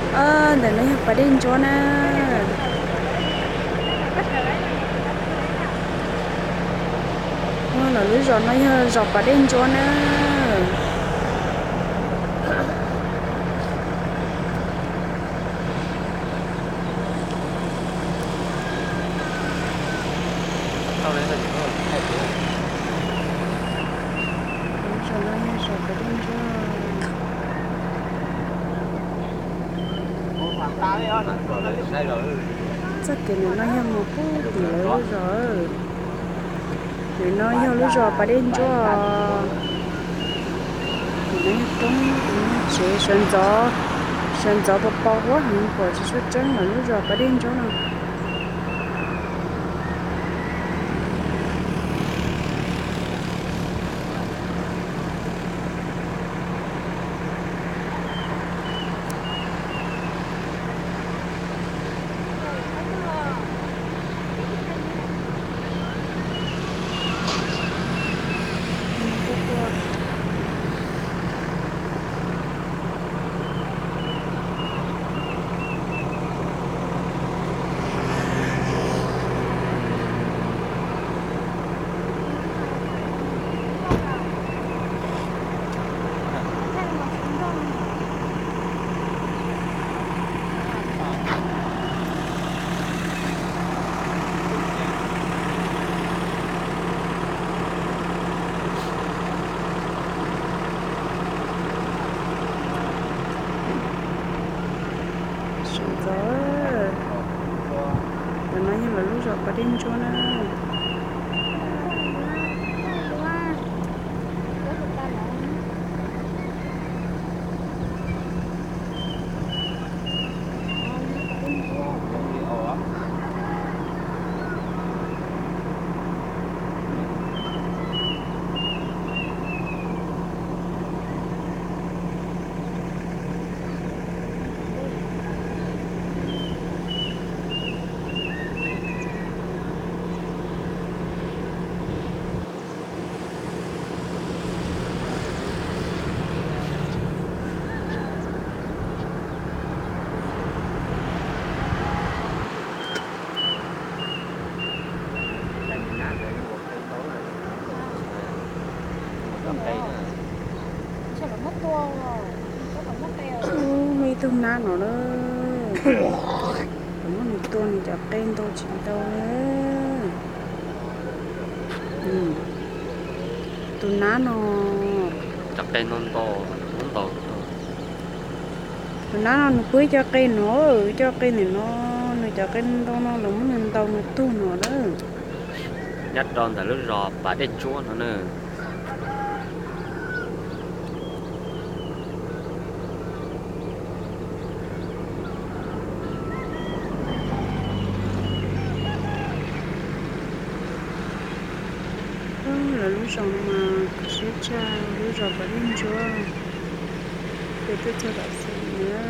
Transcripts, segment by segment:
Ntawm no yog pas dej ntsuab na. Lawv lub zos no yog zos pas dej ntsuab na. Lub zos no yog zos pas dej ntsuab. Txoj kev ntawm no yog mus pub tim lawv lub zos. Ntawm no yog lub zos pas dej ntsuab. Ntawm no yog roob, ntawm no yog tsev, sawv ntxov, sawv ntxov pos pos huab heev pom tsis tshua tseeb lawv lub zos pas dej ntsuab no. Sawv ntxov, ntawm no yog lawv lub zos pas dej ntsuab na. Muaj ib tug nab no na, muab nws tua nws cov qe ntau tsis ntau. Tus nab no, cov qe ntau ntau, ntau. Tus nab no nws pub ib co qe no, ib co qe ntawm no, nws cov qe ntau no los muab nws ntaus nws tug no na. Nyob rau ntawm lub zos pas dej ntsuab no na. Lawv lub zos no mas siab tshaj lub zos pas dej ntsuab, peb tuaj txog tom xwb na.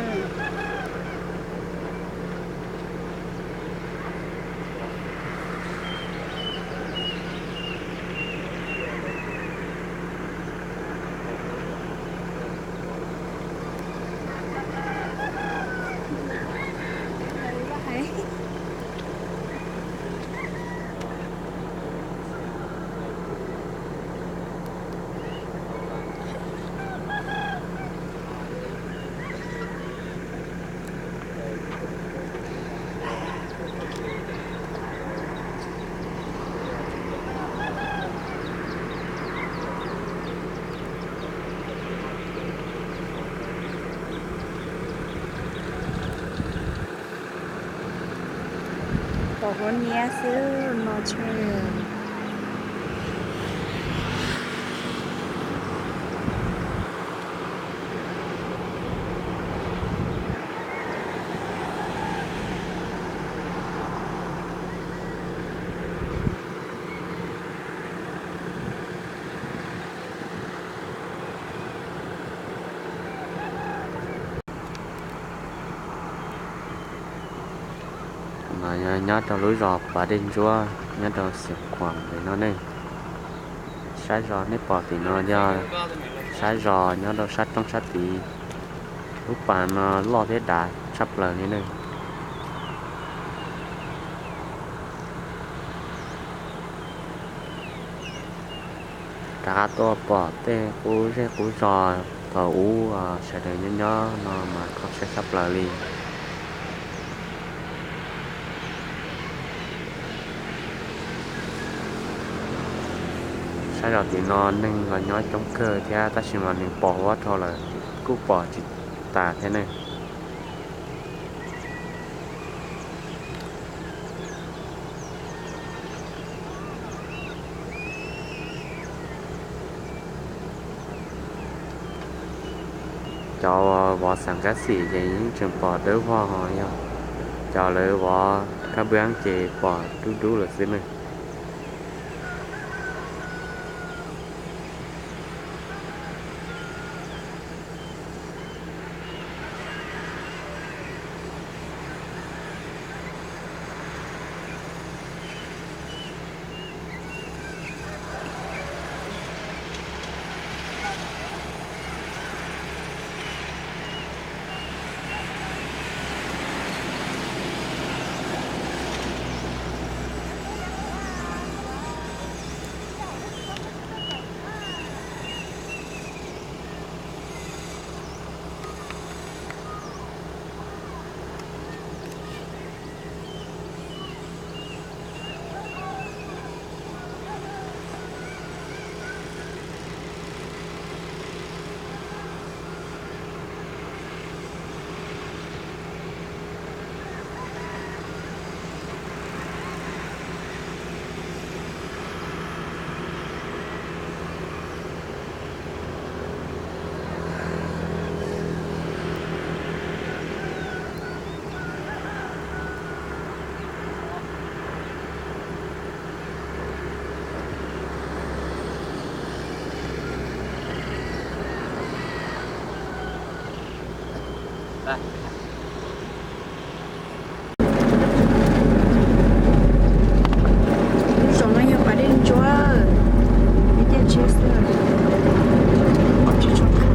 Pom huab niab xwb no tshaj. No nyob rau lub zos pas dej ntsuab nyob rau Xiav Khuam pem no ne. Sab zos nej pom tim no yog sab zos nyob rau sab roob sab tid. Lub pas no loj thiab dav, tshaj plaws li na. Rov qab tuaj pom tej qub zej qub zos thaum ub sawv daws nyob nyob no mas kho siab tshaj plaws li. Sab zos tim no neeg los nyob coob kawg thiab tab sis mas nws pos huab dhau lawm kuj pom tsis tas thiab ne. Cov vov xav kab xim ces yeej tseem pom dawb vog ho yog cov lawv vov khab npwab ces pom dub dub lawm xwb ne. Saum no yog pas dej ntsuab, ib tiaj tsheb xwb, pom tsis tshua qab.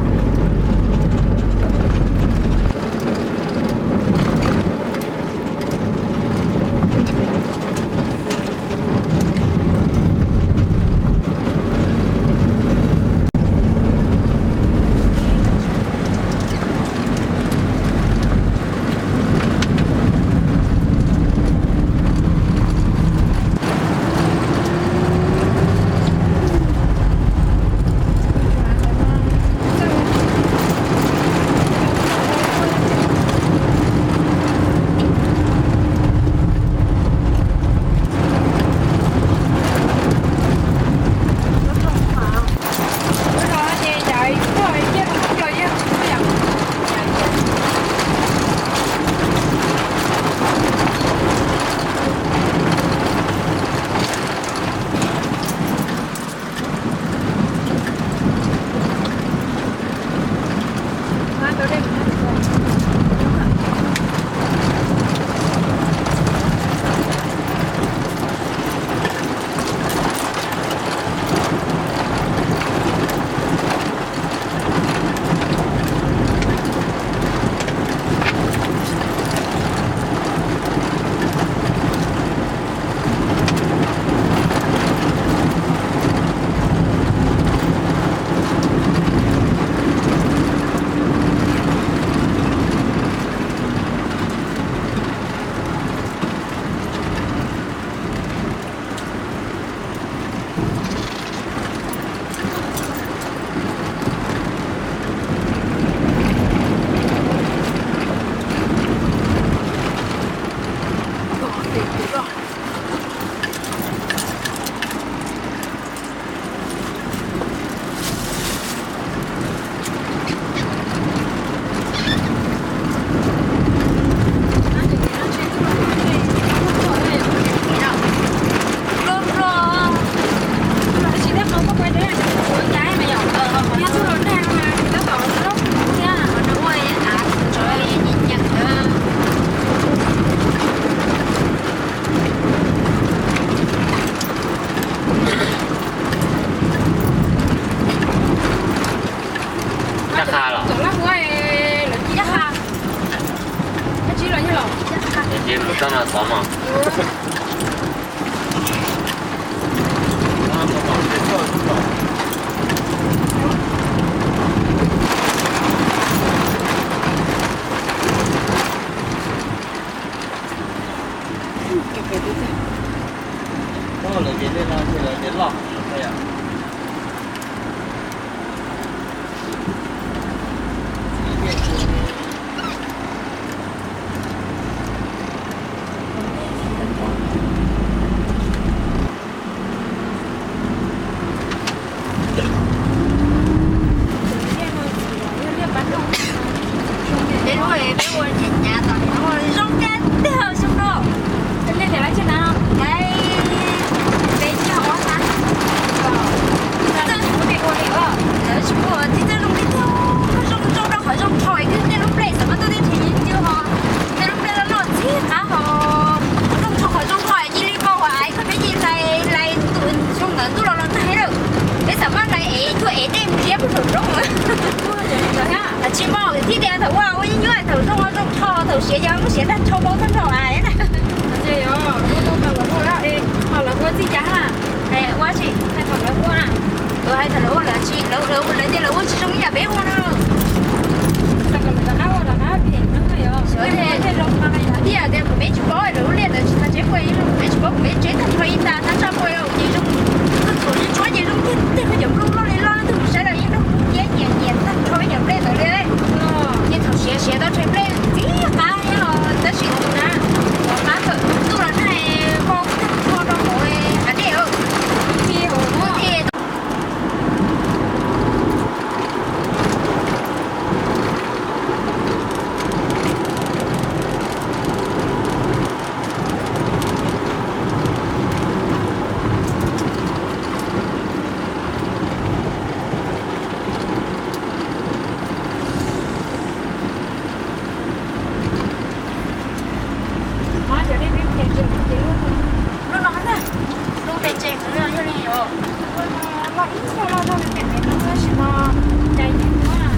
Ces mus txog no tod mas. Peb lub peb ua nyav nyav tom no zoo tiag tiag xyoo no. Peb ua nyav nyav ua na. Tsis muaj tib txoj zoo li tiag, zoo zoo rau qhov zoo rho es tej lub nplej xav mas tuaj teb chaws yeej cw ho. Tej lub nplej loj loj ntxhib qab ho zoo rho qhov zoo rho cia li npau hauv av koj peb cia li hlais hlais xyoo ntawd ntuj los los nag lawm. Peb xav mas hlais es tuaj es dej mus ziab puag saum roob. Tsis muaj thiab tias thaum ua ua nyuaj nyuaj thaum zoo zoo rho thaum siav yog lub siav tag nrho npau tag nrho av. Ho lawv ua txij cas ha? Ua tsis hais thaum lawv ua na. Lawv hais thaum lawv ua lawv tsis, lawv tias lawv ua tsis zoo ib yam peb ua no. Xyov tias kuv peb tsis paub lawv lub liaj ntawd tsis tag tsev kuj ib lub, kuv peb tsis paub kuv peb tsev tag nrho ib tag tag nrho kuj yog ces zoo, thaum tsuas tsuav ces zoo tiag tiag, cov nplooj loj li loj twb mus saib los ib lub yeeb nyiam nyiam tag nrho ib yam nplej ntawd li. Ces thaum siav siav tau tshuav nplej txhib qab thiab los tab sis tus na, qab tawm ntuj los nag npau tag nrho rau hauv av dej. Lub no na, lub pes tseg yog li os. Loj ib txoj loj zog li pem pem no tab sis mas cais yeej muab,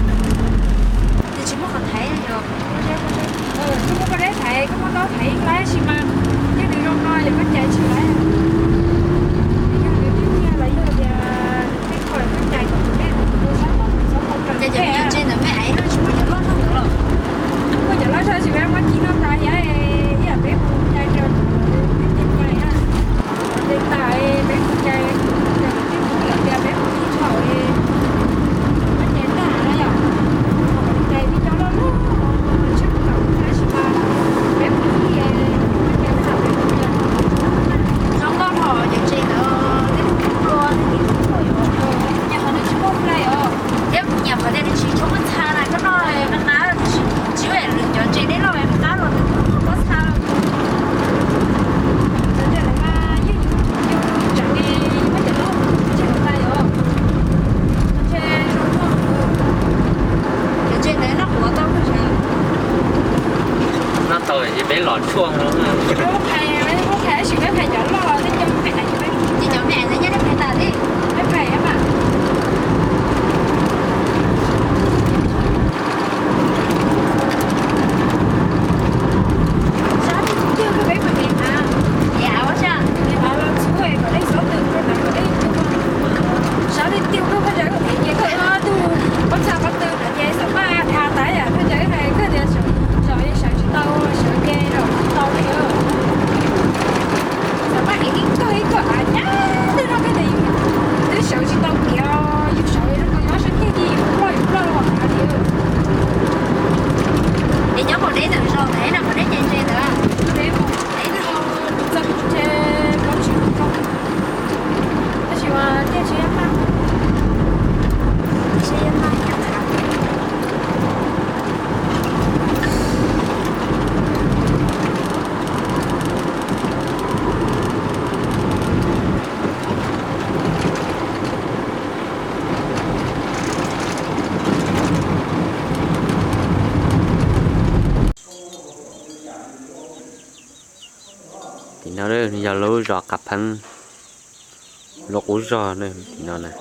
ces tsis muaj qhov thaiv yog. Koj muab koj deb thaiv, koj muab taub thaiv yeej laib tab sis mas yog nws zoo no yog koj cais tsis laib. Yog nws tiag tiag los yog tias tej qho koj cais kom tus dej tus tus sab tod txhob tau raws. Ces cov me nyuam tseg ntawd me aiv no tsis muaj cov loj zog ntawd los? Muaj cov loj zog tsis muaj ci no tas thiab, ib yam peb mus cais rau tus me nyuam cais na. Tej tas peb mus cais, cais los twb mus lawm tias peb mus ib thaum, muab cais tag na yom. Cais tib co loj loj tsis tau tab sis mas peb mus ib, muab cais tag peb mus cais. Zoo nkauj dhau cov tsev ntawd, tej lub plua tej tib tug yuav, nyiam qhov nws tsis muaj play os, thiab kuv nyiam qhov tias nws tsis tshua muaj txha na, koj noj qab qab, tsis ua lwm cov tsev dej loj qab los nws muaj pob txha. Cov tsev ntawd mas yeej yus tseem li muab cov loj tsev ntawd tag yom. Cov tsev zoo nkauj, cov tsev ntawd noj quav tau kawg sav. Noj tau ces peb los tshuaj no. Peb muab phais, peb muab phais tab sis peb phais cov loj los tej cov me, ces cov me ntawd nyob peb phais tas li, peb phais mas. Sab tiag tiag koj peb mus ev av, ev av ua cas, ev av los txhub kom dej xob tw rau ntawd kom dej tw. Sab tiag tiag koj, koj ntsia koj pem ces koj ib tug pob txha pob tw ntawd ces xam maj dhia tas yam koj ntsia hais koj tias zom sawv tsis tau, sawv ces zom tsis tau li. Xam maj ev ib kawg ib kawg av nyab twg no koj tias yus twb sawv tsis tau tiag, yus sawv zoo nkaus yus ob sab ceg ces yus loj yus loj los av li. Es nyob qhov deb ntawm zos ntawd no qhov deb ces ntse ntawd. Deb mus deb ntawd txog tse plaub tsib mus rau, tab sis mas tiaj tsis yaj maj, tsis yaj maj yaj qhav. Tim no yog lub zos Qav Pheeb, lub qub zog tim no na.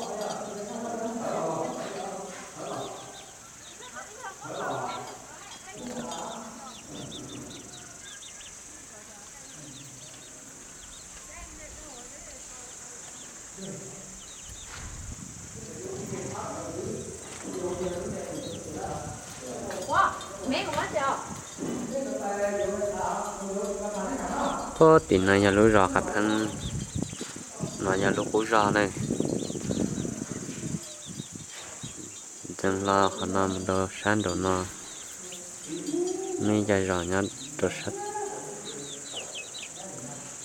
Puag tim no yog lub zos Qab Pheeb, no yog lub qub zog na. Ntxeev hlo qhov no mus rau sab nraum no, muaj ib co zos nyob rau sab,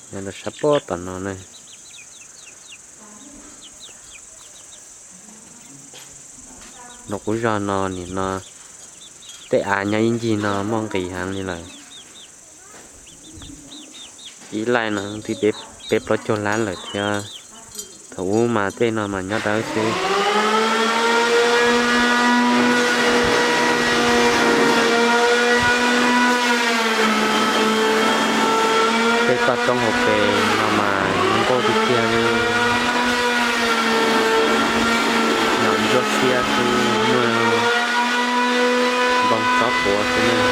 nyob rau sab puag tom no na. Lub qub zog no nim no tej av nyob ib ncig no muaj nqis heev li lawm. Ib laij no twb peb plaub caug lab lawm thiab. Thaum ub mas tej no mas nyob dawb xwb. Tej toj roob hauv pes no mas nqus tiag tiag li, nyob ntsuab xiab xwb, muaj npoo tsob quav xwb na.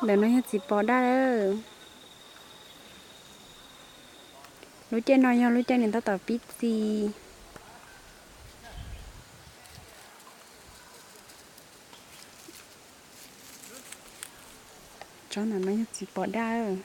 Ntawm no yog txiv pos daj. Lub caij no yog lub caij nws tab tom pib txi. Tsob ntawm no yog txiv pos daj.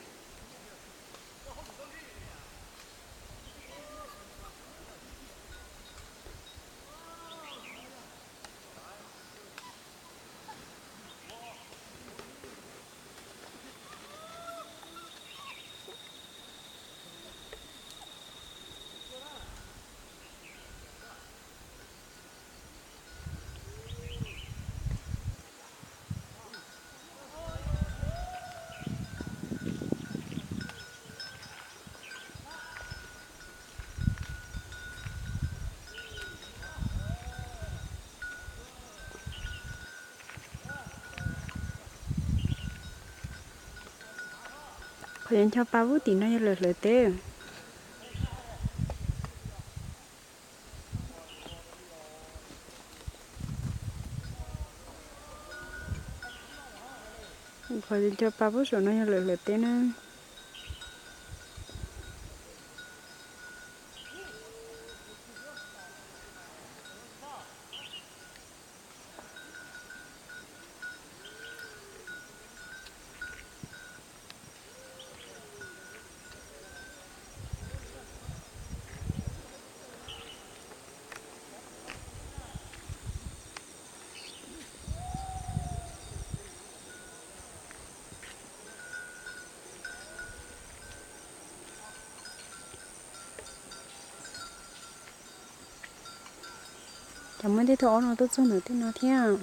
Qhov ncho pa pub tim no yog lawm hlawv teb. Qhov ncho pa pub saum no yog lawm hlawv teb na. Cov muab tej tug aub no tuaj txug ntawm tej no thiab.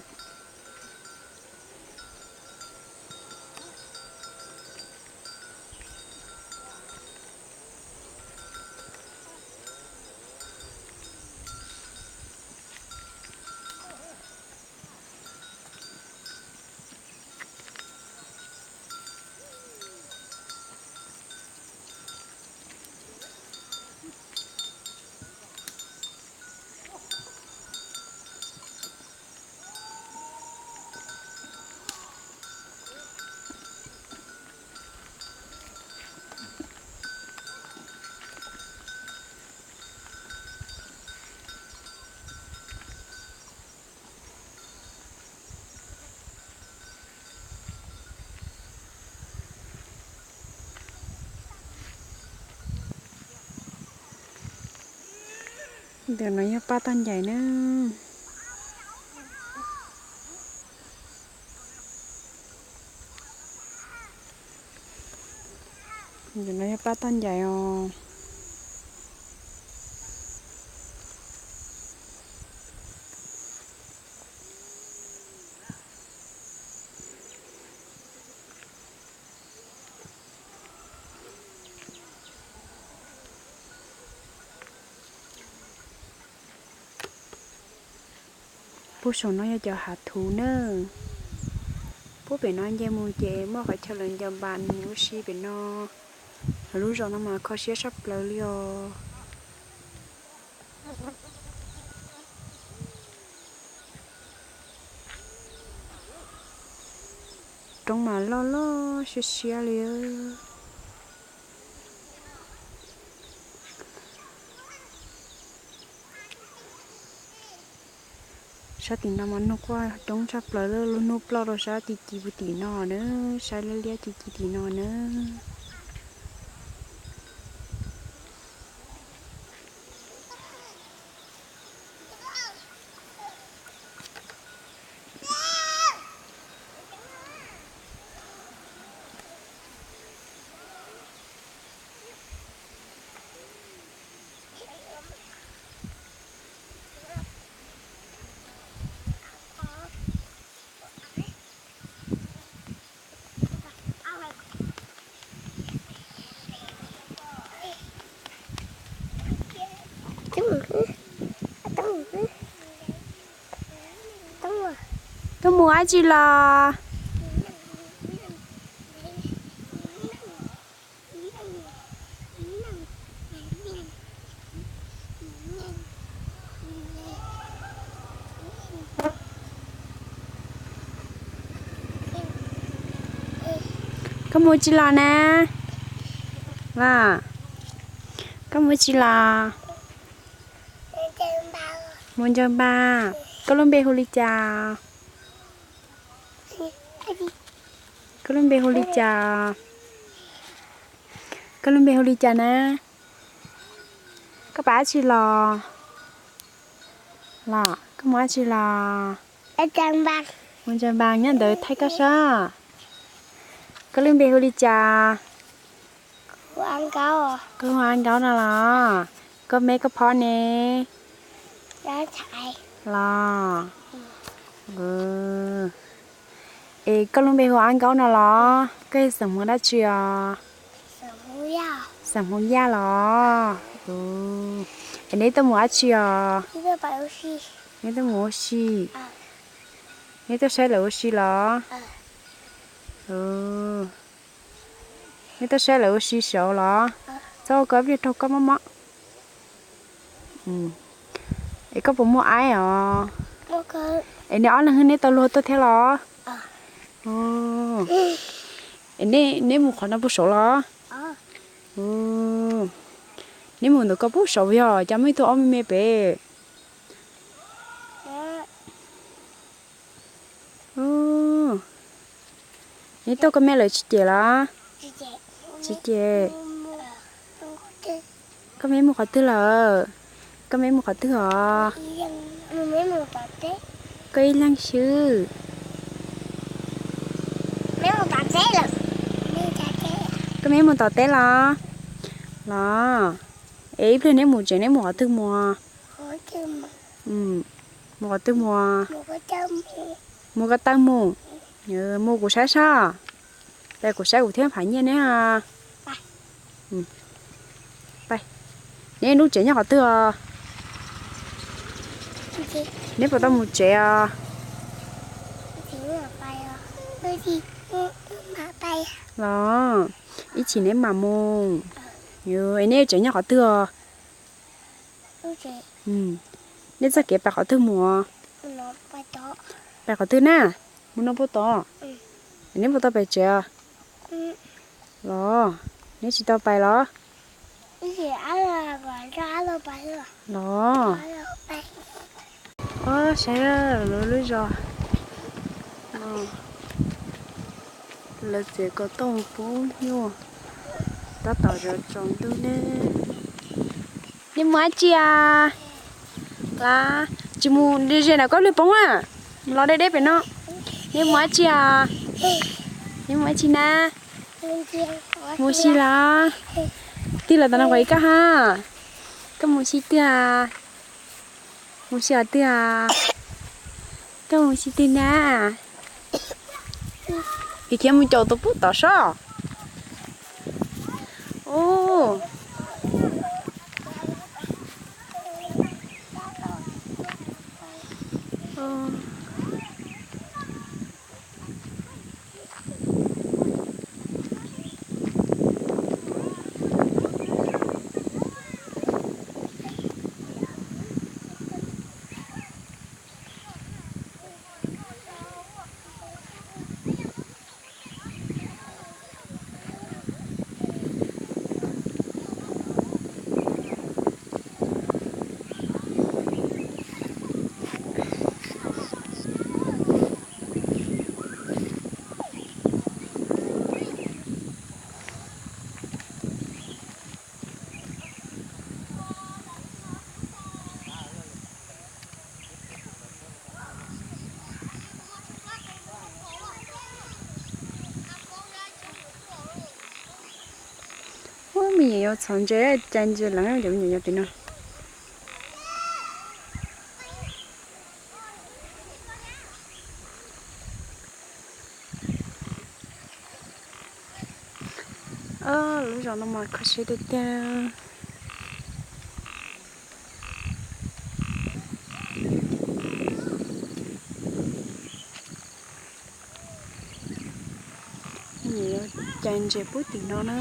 Ntawm no yog paj toj ncais na. Ntawm no yog paj toj ncais os. Puag saum no yog cov hav thuv na. Puag pem no nce mus ces muaj qhov chaw lawv ncaws npas ua si pem no. Lawv lub zos no mas kho siab tshaj plaws li os. Roob mas loj loj siab siab li. Sab tim no mas nug quaj coob tshaj plaws, lub hnub ploj rau sab ci ci puag tim no na, saib liab liab ci ci tim no na. Tuaj mus dab tsi los? Koj mus tsi los na? Los, koj mus tsi los? Mus ncaws npas. Koj lub npe hu li cas? Koj lub npe hu li cas? Koj lub npe hu li cas na? Koj pab dab tsi los? Los, koj mus dab tsi los? Mus ncaws npas nyob ntawd thaij koj sab. Koj lub npe hu li cas? Koj hu Ab Nkaub no los? Koj meb koj phob ne? Los. Es koj lub npe hu Ab Nkaub no los? Koj yog xeem Hmoob dab tsi os? Xeem Hmoob Yaj los? Es neb tuaj mus dab tsi os? Neb tuaj mus ua si? Neb tuaj saib lawv ua si los? Neb tuaj saib lawv ua si saud los? Txhob ua koj ib pliag raug koj mob mob. Es koj puas muaj aib os? Es neb ob leeg neb tau luag tuaj thiab los? Es neb mus qhov no puag saud los? Neb mus ntawm ko puag saud yog cas muaj ib tug ob me me pem? Neb tuaj koj meb lawv tsis cem los? Tsis cem. Koj meb mus qhov twg lawm? Koj meb mus qhov twg os? Koj ib leeg xwb. Koj meb mus tom teb los? Los. Es ib pliag neb mus tsev neb mus qhov twg mus? Mus qhov twg mus? Mus ko taw mus. Mus kuv saib sab. Pais kuv saib kuv thiab Phav Nyiaj neb. Neb lub tsev nyob qhov twg os? Neb puas tau mus tsev os? Los, ib chim neb mam mus. Es neb tsev nyob qhov twg os? Neb txoj kev pais qhov twg mus? Pais qhov twg na? Mus no puag tod. Neb puas tau pais tsev os? Los, neb tsis tau pais los? Los. Saib lawv lub zos. Lawv txiav ko tooj pub nyuj, tab tom zov tsaus ntuj ne. Neb mus dab tsi a? Los, tsis mus ze ntawm koj lig poob a, los deb deb pem no. Neb mus dab tsi a? Neb mus dab tsi na? Mus si los? Tig los tom no kom ib koj ha. Koj mus si twg a? Mus si os twg a? Koj mus si twg na? Vim khiav mus caum tus pub tom sob. Ub, Ub, me nyuam yaus txhom ntses, cais ntses leev, cov me nyuam yaus tim no. Lub zos no mas kho siab tiag tiag. Cais ntses pub tim no na.